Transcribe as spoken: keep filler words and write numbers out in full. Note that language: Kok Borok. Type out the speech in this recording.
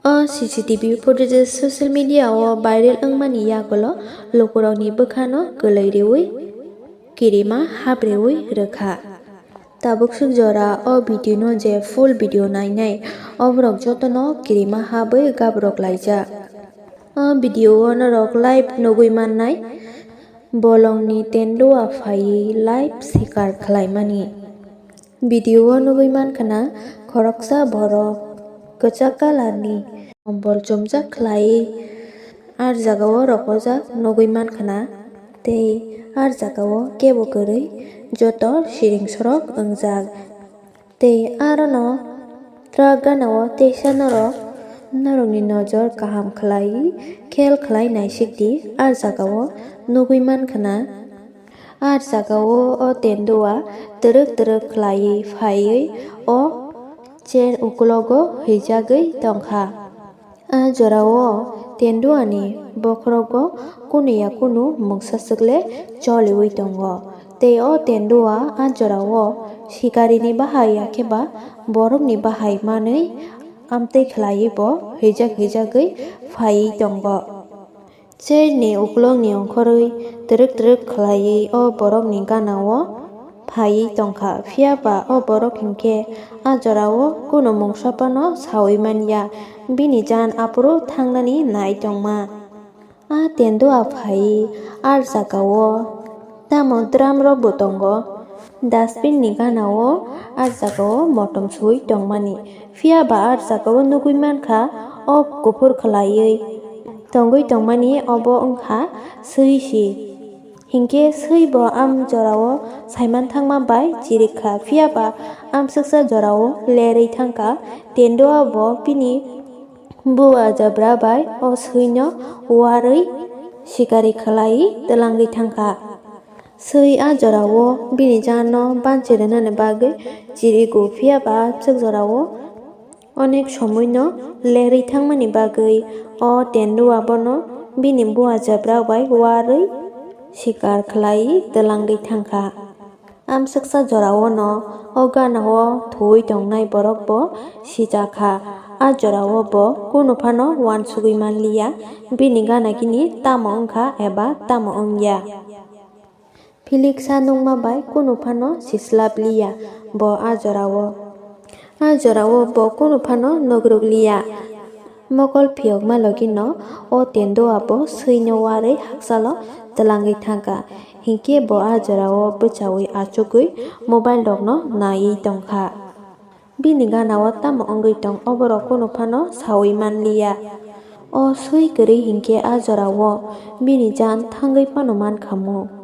O C C T V footage social media o viral wngmani yagulo lukurokni bwkhano kwlwi riwi kirima hapriwi rwkha. Tabuk swk jora o video no je full video nainai, oborok jotono kirima habwi gabrok laijak. O video o norok live nugwi mannai, bolongni tendua phaiwi live sikar khlaimani. Video o nugwi mankha na khoroksa borok kwchak colour ni kombol chumjak khlaiwi ar jaga o rokojak nugwi mankha na, tei ar jaga o kebo kwrwi joto siring sorok wngjak. Tei arono truck gana o teisa norok norokni nojor kaham khlaiwi khel khlai naisik di, ar jaga o nugwi mankha na. Ar jaga o o tendua twrwk twrwk khlaiwi phaiwi o chair ukulogo huijagwi tongkha. A jorao tenduani bokhorogo kunu ya kunu mungsa swkle choliwi tongo. Tei o tendua a jorao sikarini bahai ya khe ba borokni bahai manwi amtwi khlaiwi bo huijak huijagwi phaiwi tongo. Chairni ukulokni ongkhorwi twrwk twrwk khlaiwi o borokni ganao phaiwi tongkha, phiya ba o borok hinkhe a jorao kunu mungsa phano saui man ya, bini jaan aphuru thangnani nai tongma. A tendua phaiwi ar jagao tamo drum rok bo tongo. Dustbin ni ganao a jagao motom sui tongmani, phiya ba a jagao nugui mankha o kuphur khwlaiwi tongwi tongmani obo wngkha swi si. Hinkhe swi bo am jorao saiman thangma bai chirikha, phiya ba amswksa jorao lerwi thangkha. Tendua bo bini bua jabra bai o swino warwi sikari khlai twlangwi thangkha. Swi a jorao bini jano banchi rwnani bagwi chirigo, phiya ba amswk jorao onek somoino lerwi thangmani bagwi o tendua bono bini bua jabra bai warwi sikar khlai twlangwi thangkha. Amswksa jorao no o ganao thuwi tongnai borok bo sijakha. A jorao bo kunu phano uansugwi manliya, bini gana gini tamo wngkha eba tamo wngya. Philiksa nungma bai kunu phano sislap liya bo a jorao. A jorao bo kunu phano nugruk liya. Mokol phiyokma logino o tendua bo swino warwi haksalo twlangwi thangkha. Hinkhe bo a jorao bwchaui achugwi mobile rokno naiwi tongkha. Bini ganao tamo wngwi tong, oborok kunu phano saui manliya. O swi kwrwi hinkhe a jorao bini jaan thangwi phano mankhamu.